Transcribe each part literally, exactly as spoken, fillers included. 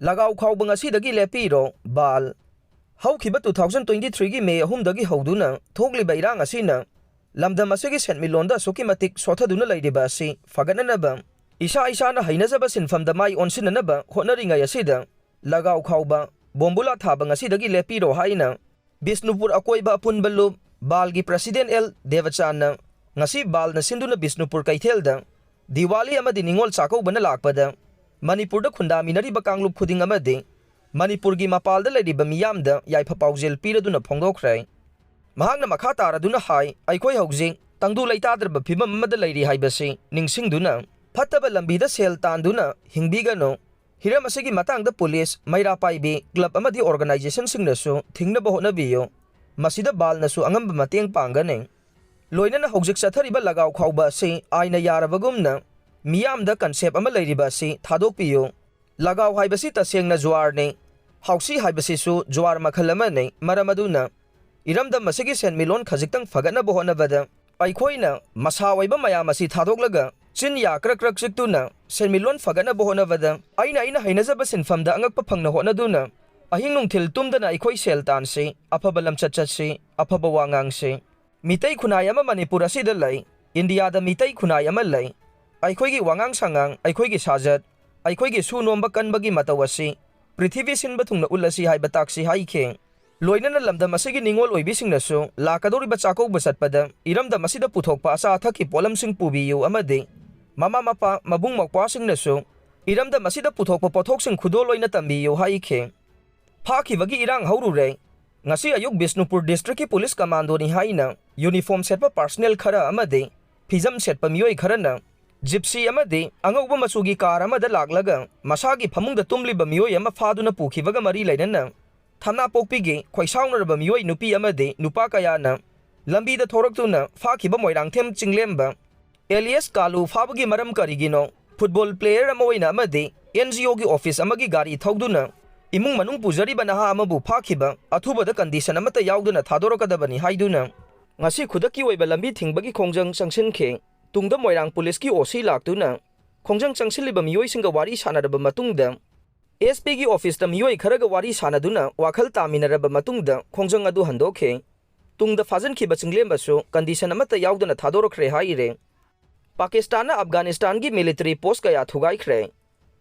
ꯂꯒꯥꯎ ꯈꯥꯎꯕ ꯉꯁꯤꯗꯒꯤ ꯂꯦꯞꯄꯤꯔꯣ, ꯕꯥꯜ꯫ ꯍꯧꯈꯤꯕ two thousand twenty-threeꯒꯤ May ꯑꯍꯨꯝꯗꯒꯤ ꯍꯧꯗꯨꯅ ꯊꯣꯛꯂꯤꯕ ꯏꯔꯥꯡ ꯑꯁꯤꯅ ꯂꯝꯗꯝ ꯑꯁꯤꯒꯤ ꯁꯦꯟꯃꯤꯠꯂꯣꯟꯗ ꯑꯁꯨꯛꯀꯤ ꯃꯇꯤꯛ ꯁꯣꯠꯊꯗꯨꯅ ꯂꯩꯔꯤꯕ ꯑꯁꯤ ꯐꯒꯠꯅꯅꯕ ꯏꯁꯥ ꯏꯁꯥꯅ ꯍꯩꯅꯖꯕ ꯁꯤꯟꯐꯝꯗ ꯃꯥꯏ ꯑꯣꯟꯁꯤꯟꯅꯅꯕ ꯍꯣꯠꯅꯔꯤꯉꯩ ꯑꯁꯤꯗ ꯂꯒꯥꯎ ꯈꯥꯎꯕ, ꯕꯣꯝꯕꯨꯂꯥ ꯊꯥꯕ ꯉꯁꯤꯗꯒꯤ ꯂꯦꯞꯄꯤꯔꯣ ꯍꯥꯏꯅ ꯕꯤꯁꯅꯨꯄꯨꯔ ꯑꯀꯣꯏꯕ ꯑꯄꯨꯟꯕ ꯂꯨꯞ ꯕꯥꯜꯒꯤ president ꯑꯦꯜ ꯗꯦꯕꯆꯥꯟꯅ ꯉꯁꯤ ꯕꯥꯜꯅ ꯁꯤꯟꯗꯨꯅ ꯕꯤꯁꯅꯨꯄꯨꯔ ꯀꯩꯊꯦꯜꯗ ꯗꯤꯋꯥꯂꯤ ꯑꯃꯗꯤ ꯅꯤꯉꯣꯜ ꯆꯥꯛꯀꯧꯕꯅ ꯂꯥꯛꯄꯗ ꯃꯅꯤꯄꯨꯔꯗ ꯈꯨꯟꯗꯥꯃꯤꯟꯅꯔꯤꯕ ꯀꯥꯡꯂꯨꯞ ꯈꯨꯗꯤꯡ ꯑꯃꯗꯤ ꯃꯅꯤꯄꯨꯔꯒꯤ ꯃꯄꯥꯜꯗ ꯂꯩꯔꯤꯕ ꯃꯤꯌꯥꯝꯗ ꯌꯥꯏꯐ ꯄꯥꯎꯖꯦꯜ ꯄꯤꯔꯗꯨꯅ ꯐꯣꯡꯗꯣꯛꯈ꯭ꯔꯦ꯫ ꯃꯍꯥꯛꯅ ꯃꯈꯥ ꯇꯥꯔꯗꯨꯅ ꯍꯥꯏ, ꯑꯩꯈꯣꯏ ꯍꯧꯖꯤꯛ ꯇꯪꯗꯨ ꯂꯩꯇꯥꯗ꯭ꯔꯕ ꯐꯤꯕꯝ ꯑꯃꯗ ꯂꯩꯔꯤ ꯍꯥꯏꯕꯁꯤ ꯅꯤꯡꯁꯤꯡꯗꯨꯅ, ꯐꯠꯇꯕ ꯂꯝꯕꯤꯗ ꯁꯦꯜ ꯇꯥꯟꯗꯨꯅ ꯍꯤꯡꯕꯤꯒꯅꯨ꯫ ꯍꯤꯔꯝ ꯑꯁꯤꯒꯤ ꯃꯇꯥꯡꯗ ꯄꯨꯂꯤꯁ, ꯃꯩꯔꯥ ꯄꯥꯏꯕꯤ, ꯀ꯭ꯂꯕ ꯑꯃꯗꯤ ꯑꯣꯔꯒꯅꯥꯏꯖꯦꯁꯟꯁꯤꯡꯅꯁꯨ ꯊꯤꯡꯅꯕ ꯍꯣꯠꯅꯕꯤꯌꯨ꯫ ꯃꯁꯤꯗ ꯕꯥꯜꯅꯁꯨ ꯑꯉꯝꯕ ꯃꯇꯦꯡ ꯄꯥꯡꯒꯅꯤ꯫ ꯂꯣꯏꯅꯅ ꯍꯧꯖꯤꯛ ꯆꯠꯊꯔꯤꯕ ꯂꯒꯥꯎ ꯈꯥꯎꯕ ꯑꯁꯤ ꯑꯥꯏꯟꯅ ꯌꯥꯔꯕꯒꯨꯝꯅ ꯃꯤꯌꯥꯝꯗ ꯀꯟꯁꯦꯞ ꯑꯃ ꯂꯩꯔꯤꯕ ꯑꯁꯤ ꯊꯥꯗꯣꯛꯄꯤꯌꯨ꯫ ꯂꯒꯥꯎ ꯍꯥꯏꯕꯁꯤ ꯇꯁꯦꯡꯅ ꯖꯨꯋꯥꯔꯅꯤ꯫ ꯍꯥꯎꯁꯤ ꯍꯥꯏꯕꯁꯤꯁꯨ ꯖꯨꯋꯥꯔ ꯃꯈꯜ ꯑꯃꯅꯤ꯫ ꯃꯔꯝ ꯑꯗꯨꯅ ꯏꯔꯝꯗꯝ ꯑꯁꯤꯒꯤ ꯁꯦꯟꯃꯤꯠꯂꯣꯟ ꯈꯖꯤꯛꯇꯪ ꯐꯒꯠꯅꯕ ꯍꯣꯠꯅꯕꯗ ꯑꯩꯈꯣꯏꯅ ꯃꯁꯥ ꯑꯣꯏꯕ ꯃꯌꯥꯝ ꯑꯁꯤ ꯊꯥꯗꯣꯛꯂꯒ ꯆꯤꯟ ꯌꯥ ꯀ꯭ꯔꯛ ꯀ꯭ꯔꯛ ꯆꯤꯛꯇꯨꯅ ꯁꯦꯟꯃꯤꯠꯂꯣꯟ ꯐꯒꯠꯅꯕ ꯍꯣꯠꯅꯕꯗ ꯑꯩꯅ ꯑꯩꯅ ꯍꯩꯅꯖꯕ ꯁꯤꯟꯐꯝꯗ ꯑꯉꯛꯄ ꯐꯪꯅ ꯍꯣꯠꯅꯗꯨꯅ ꯑꯍꯤꯡ ꯅꯨꯡꯊꯤꯜ ꯇꯨꯝꯗꯅ ꯑꯩꯈꯣꯏ ꯁꯦꯜ ꯇꯥꯟꯁꯤ, ꯑꯐꯕ ꯂꯝꯆꯠ ꯆꯠꯁꯤ, ꯑꯐꯕ ꯋꯥ ꯉꯥꯡꯁꯤ꯫ ꯃꯤꯇꯩ ꯈꯨꯟꯅꯥꯏ ꯑꯃ ꯃꯅꯤꯄꯨꯔ ꯑꯁꯤꯗ ꯂꯩ꯫ ꯏꯟꯗꯤꯌꯥꯗ ꯃꯤꯇꯩ ꯈꯨꯟꯅꯥꯏ ꯑꯃ ꯂꯩ꯫ ꯑꯩꯈꯣꯏꯒꯤ ꯋꯥꯉꯥꯡ ꯁꯉꯥꯡ, ꯑꯩꯈꯣꯏꯒꯤ ꯁꯥꯖꯠ, ꯑꯩꯈꯣꯏꯒꯤ ꯁꯨ ꯅꯣꯝꯕ ꯀꯟꯕꯒꯤ ꯃꯇꯧ ꯑꯁꯤ ꯄ꯭ꯔꯤꯊꯤꯕꯤ ꯁꯤꯟꯕ ꯊꯨꯡꯅ ꯎꯠꯂꯁꯤ ꯍꯥꯏꯕ ꯇꯥꯛꯁꯤ ꯍꯥꯏꯈꯤ꯫ ꯂꯣꯏꯅꯅ ꯂꯝꯗꯝ ꯑꯁꯤꯒꯤ ꯅꯤꯡꯉꯣꯜ ꯑꯣꯏꯕꯤꯁꯤꯡꯅꯁꯨ ꯂꯥꯛꯀꯗꯧꯔꯤꯕ ꯆꯥꯛꯀꯧꯕ ꯆꯠꯄꯗ ꯏꯔꯝꯗꯝ ꯑꯁꯤꯗ ꯄꯨꯊꯣꯛꯄ ꯑꯆꯥ ꯑꯊꯛꯀꯤ ꯄꯣꯠꯂꯝꯁꯤꯡ ꯄꯨꯕꯤꯌꯨ ꯑꯃꯗꯤ ꯃꯃꯥ ꯃꯄꯥ, ꯃꯕꯨꯡ ꯃꯧꯄ꯭ꯋꯥꯁꯤꯡꯅꯁꯨ ꯏꯔꯝꯗꯝ ꯑꯁꯤꯗ ꯄꯨꯊꯣꯛꯄ ꯄꯣꯠꯊꯣꯛꯁꯤꯡ ꯈꯨꯗꯣꯜ ꯑꯣꯏꯅ ꯇꯝꯕꯤꯌꯨ ꯍꯥꯏꯈꯤ꯫ ꯐꯥꯈꯤꯕꯒꯤ ꯏꯔꯥꯡ ꯍꯧꯔꯨꯔꯦ꯫ ꯉꯁꯤ ꯑꯌꯨꯛ ꯕꯤꯁꯅꯨꯄꯨꯔ ꯗꯤꯁꯇ꯭ꯔꯤꯛꯀꯤ ꯄꯨꯂꯤꯁ ꯀꯃꯥꯟꯗꯣꯅꯤ ꯍꯥꯏꯅ ꯌꯨꯅꯤꯐꯣꯔꯝ ꯁꯦꯠꯄ ꯄꯥꯔꯁꯅꯦꯜ ꯈꯔ ꯑꯃꯗꯤ ꯐꯤꯖꯝ ꯁꯦꯠꯄ ꯃꯤꯑꯣꯏ ꯈꯔꯅ ꯖꯤꯞꯁꯤ ꯑꯃꯗꯤ ꯑꯉꯧꯕ ꯃꯆꯨꯒꯤ ꯀꯥꯔ ꯑꯃꯗ ꯂꯥꯛꯂꯒ ꯃꯁꯥꯒꯤ ꯐꯃꯨꯡꯗ ꯇꯨꯝꯂꯤꯕ ꯃꯤꯑꯣꯏ ꯑꯃ ꯐꯥꯗꯨꯅ ꯄꯨꯈꯤꯕꯒ ꯃꯔꯤ ꯂꯩꯅꯅ ꯊꯝꯅꯥꯄꯣꯛꯄꯤꯒꯤ ꯈꯣꯏꯁꯥꯎꯅꯔꯕ ꯃꯤꯑꯣꯏ ꯅꯨꯄꯤ ꯑꯃꯗꯤ ꯅꯨꯄꯥ ꯀꯌꯥꯅ ꯂꯝꯕꯤꯗ ꯊꯣꯔꯛꯇꯨꯅ ꯐꯥꯈꯤꯕ ꯃꯣꯏꯔꯥꯡꯊꯦꯝ ꯆꯤꯡꯂꯦꯝꯕ ꯑꯦꯂꯤꯌꯥꯁ ꯀꯥꯂꯨ ꯐꯥꯕꯒꯤ ꯃꯔꯝ ꯀꯔꯤꯒꯤꯅꯣ? ꯐꯨꯠꯕꯣꯜ ꯄ꯭ꯂꯦꯌꯔ ꯑꯃ ꯑꯣꯏꯅ ꯑꯃꯗꯤ ꯑꯦꯟ ꯖꯤ ꯑꯣꯒꯤ ꯑꯣꯐꯤꯁ ꯑꯃꯒꯤ ꯒꯥꯔꯤ ꯊꯧꯗꯨꯅ ꯏꯃꯨꯡ ꯃꯅꯨꯡ ꯄꯨꯖꯔꯤꯕ ꯅꯍꯥ ꯑꯃꯕꯨ ꯐꯥꯈꯤꯕ ꯑꯊꯨꯕꯗ ꯀꯟꯗꯤꯁꯟ ꯑꯃꯠꯇ ꯌꯥꯎꯗꯅ ꯊꯥꯗꯣꯔꯛꯀꯗꯕꯅꯤ ꯍꯥꯏꯗꯨꯅ ꯉꯁꯤ ꯈꯨꯗꯛꯀꯤ ꯑꯣꯏꯕ ꯂꯝꯕꯤ ꯊꯤꯡꯕꯒꯤ ꯈꯣꯡꯖꯪ ꯆꯪꯁꯤꯟꯈꯤ꯫ ꯇꯨꯡꯗ ꯃꯣꯏꯔꯥꯡ ꯄꯨꯂꯤꯁꯀꯤ ꯑꯣ ꯁꯤ ꯂꯥꯛꯇꯨꯅ ꯈꯣꯡꯖꯪ ꯆꯪꯁꯤꯜꯂꯤꯕ ꯃꯤꯑꯣꯏꯁꯤꯡꯒ ꯋꯥꯔꯤ ꯁꯥꯟꯅꯔꯕ ꯃꯇꯨꯡꯗ ꯑꯦꯁ ꯄꯤꯒꯤ ꯑꯣꯐꯤꯁꯇ ꯃꯤꯑꯣꯏ ꯈꯔꯒ ꯋꯥꯔꯤ ꯁꯥꯅꯗꯨꯅ ꯋꯥꯈꯜ ꯇꯥꯃꯤꯟꯅꯔꯕ ꯃꯇꯨꯡꯗ ꯈꯣꯡꯖꯪ ꯑꯗꯨ ꯍꯟꯗꯣꯛꯈꯤ꯫ ꯇꯨꯡꯗ ꯐꯥꯖꯤꯟꯈꯤꯕ ꯆꯤꯡꯂꯦꯝꯕꯁꯨ ꯀꯟꯗꯤꯁꯟ ꯑꯃꯠꯇ ꯌꯥꯎꯗꯅ ꯊꯥꯗꯣꯔꯛꯈ꯭ꯔꯦ ꯍꯥꯏꯔꯦ꯫ ꯄꯥꯀꯤꯁꯇꯥꯟꯅ ꯑꯐꯒꯥꯅꯤꯁꯇꯥꯟꯒꯤ ꯃꯤꯂꯤꯇꯔꯤ ꯄꯣꯁ ꯀꯌꯥ ꯊꯨꯒꯥꯏꯈ꯭ꯔꯦ꯫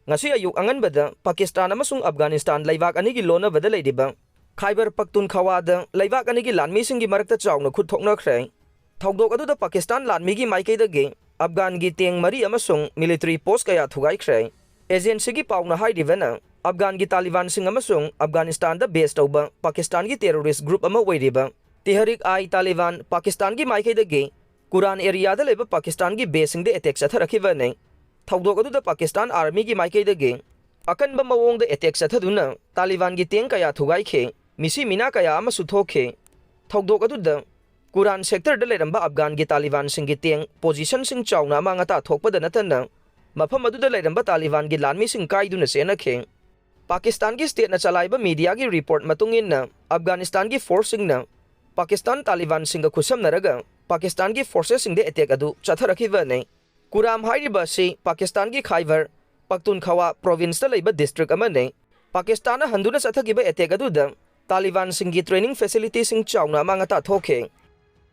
ꯉꯁꯤ ꯑꯌꯨꯛ ꯑꯉꯟꯕꯗ ꯄꯥꯀꯤꯁꯇꯥꯟ ꯑꯃꯁꯨꯡ ꯑꯐꯒꯥꯅꯤꯁꯇꯥꯟ ꯂꯩꯕꯥꯛ ꯑꯅꯤꯒꯤ ꯂꯣꯟꯅꯕꯗ ꯂꯩꯔꯤꯕ ꯈꯥꯏꯕꯔ ꯄꯛꯇꯨꯟꯈꯋꯥꯗ ꯂꯩꯕꯥꯛ ꯑꯅꯤꯒꯤ ꯂꯥꯟꯃꯤꯁꯤꯡꯒꯤ ꯃꯔꯛꯇ ꯆꯥꯎꯅ ꯈꯨꯠ ꯊꯣꯛꯅꯈ꯭ꯔꯦ꯫ ꯊꯧꯗꯣꯛ ꯑꯗꯨꯗ ꯄꯥꯀꯤꯁꯇꯥꯟ ꯂꯥꯟꯃꯤꯒꯤ ꯃꯥꯏꯀꯩꯗꯒꯤ ꯑꯐꯒꯥꯟꯒꯤ ꯇꯦꯡ ꯃꯔꯤ ꯑꯃꯁꯨꯡ ꯃꯤꯂꯤꯇꯔꯤ ꯄꯣꯁ ꯀꯌꯥ ꯊꯨꯒꯥꯏꯈ꯭ꯔꯦ꯫ ꯑꯦꯖꯦꯟꯁꯤꯒꯤ ꯄꯥꯎꯅ ꯍꯥꯏꯔꯤꯕꯅ, ꯑꯐꯒꯥꯟꯒꯤ ꯇꯥꯂꯤꯕꯥꯟꯁꯤꯡ ꯑꯃꯁꯨꯡ ꯑꯐꯒꯥꯅꯤꯁꯇꯥꯟꯗ ꯕꯦꯁ ꯇꯧꯕ ꯄꯥꯀꯤꯁꯇꯥꯟꯒꯤ ꯇꯦꯔꯣꯔꯤꯁ ꯒ꯭ꯔꯨꯞ ꯑꯃ ꯑꯣꯏꯔꯤꯕ ꯇꯦꯍꯔꯤꯛ ꯑꯥꯏ ꯇꯥꯂꯤꯕꯥꯟ ꯄꯥꯀꯤꯁꯇꯥꯟꯒꯤ ꯃꯥꯏꯀꯩꯗꯒꯤ ꯀꯨꯔꯥꯟ ꯑꯦꯔꯤꯌꯥꯗ ꯂꯩꯕ ꯄꯥꯀꯤꯁꯇꯥꯟꯒꯤ ꯕꯦꯁꯁꯤꯡꯗ ꯑꯦꯇꯦꯛ ꯆꯠꯊꯔꯛꯈꯤꯕꯅꯤ꯫ ꯊꯧꯗꯣꯛ ꯑꯗꯨꯗ ꯄꯥꯀꯤꯁꯇꯥꯟ ꯑꯥꯔꯃꯤꯒꯤ ꯃꯥꯏꯀꯩꯗꯒꯤ ꯑꯀꯟꯕ ꯃꯑꯣꯡꯗ ꯑꯦꯇꯦꯛ ꯆꯠꯊꯗꯨꯅ ꯇꯥꯂꯤꯕꯥꯟꯒꯤ ꯇꯦꯡ ꯀꯌꯥ ꯊꯨꯒꯥꯏꯈꯤ, ꯃꯤꯁꯤ ꯃꯤꯅꯥ ꯀꯌꯥ ꯑꯃꯁꯨ ꯊꯣꯛꯈꯤ꯫ ꯊꯧꯗꯣꯛ ꯑꯗꯨꯗ ꯀꯨꯔꯥꯟ ꯁꯦꯛꯇꯔꯗ ꯂꯩꯔꯝꯕ ꯑꯐꯒꯥꯟꯒꯤ ꯇꯥꯂꯤꯕꯥꯟꯁꯤꯡꯒꯤ ꯇꯦꯡ ꯄꯣꯖꯤꯁꯟꯁꯤꯡ ꯆꯥꯎꯅ ꯑꯃꯥꯡ ꯑꯇꯥ ꯊꯣꯛꯄꯗ ꯅꯠꯇꯅ ꯃꯐꯝ ꯑꯗꯨꯗ ꯂꯩꯔꯝꯕ ꯇꯥꯂꯤꯕꯥꯟꯒꯤ ꯂꯥꯟꯃꯤꯁꯤꯡ ꯀꯥꯏꯗꯨꯅ ꯆꯦꯟꯅꯈꯤ꯫ ꯄꯥꯀꯤꯁꯇꯥꯟꯒꯤ ꯁ꯭ꯇꯦꯠꯅ ꯆꯂꯥꯏꯕ ꯃꯤꯗꯤꯌꯥꯒꯤ ꯔꯤꯄꯣꯔꯠ ꯃꯇꯨꯡ ꯏꯟꯅ, ꯑꯐꯒꯥꯅꯤꯁꯇꯥꯟꯒꯤ ꯐꯣꯔꯁꯁꯤꯡꯅ ꯄꯥꯀꯤꯁꯇꯥꯟ ꯇꯥꯂꯤꯕꯥꯟꯁꯤꯡꯒ ꯈꯨꯠꯁꯝꯅꯔꯒ ꯄꯥꯀꯤꯁꯇꯥꯟꯒꯤ ꯐꯣꯔꯁꯦꯁꯁꯤꯡꯗ ꯑꯦꯇꯦꯛ ꯑꯗꯨ ꯆꯠꯊꯔꯛꯈꯤꯕꯅꯤ꯫ ꯀꯨꯔꯥꯝ ꯍꯥꯏꯔꯤꯕ ꯑꯁꯤ ꯄꯥꯀꯤꯁꯇꯥꯟꯒꯤ ꯈꯥꯏꯕꯔ ꯄꯛꯇꯨꯟꯈꯋꯥ ꯄ꯭ꯔꯣꯚꯤꯟꯁꯇ ꯂꯩꯕ ꯗꯤꯁꯇ꯭ꯔꯤꯛ ꯑꯃꯅꯤ꯫ ꯄꯥꯀꯤꯁꯇꯥꯟꯅ ꯍꯟꯗꯨꯅ ꯆꯠꯊꯈꯤꯕ ꯑꯦꯇꯦꯛ ꯑꯗꯨꯗ ꯇꯥꯂꯤꯕꯥꯟꯁꯤꯡꯒꯤ ꯇ꯭ꯔꯦꯅꯤꯡ ꯐꯦꯁꯤꯂꯤꯇꯤꯁꯤꯡ ꯆꯥꯎꯅ ꯑꯃꯥꯡ ꯑꯇꯥ ꯊꯣꯛꯈꯤ꯫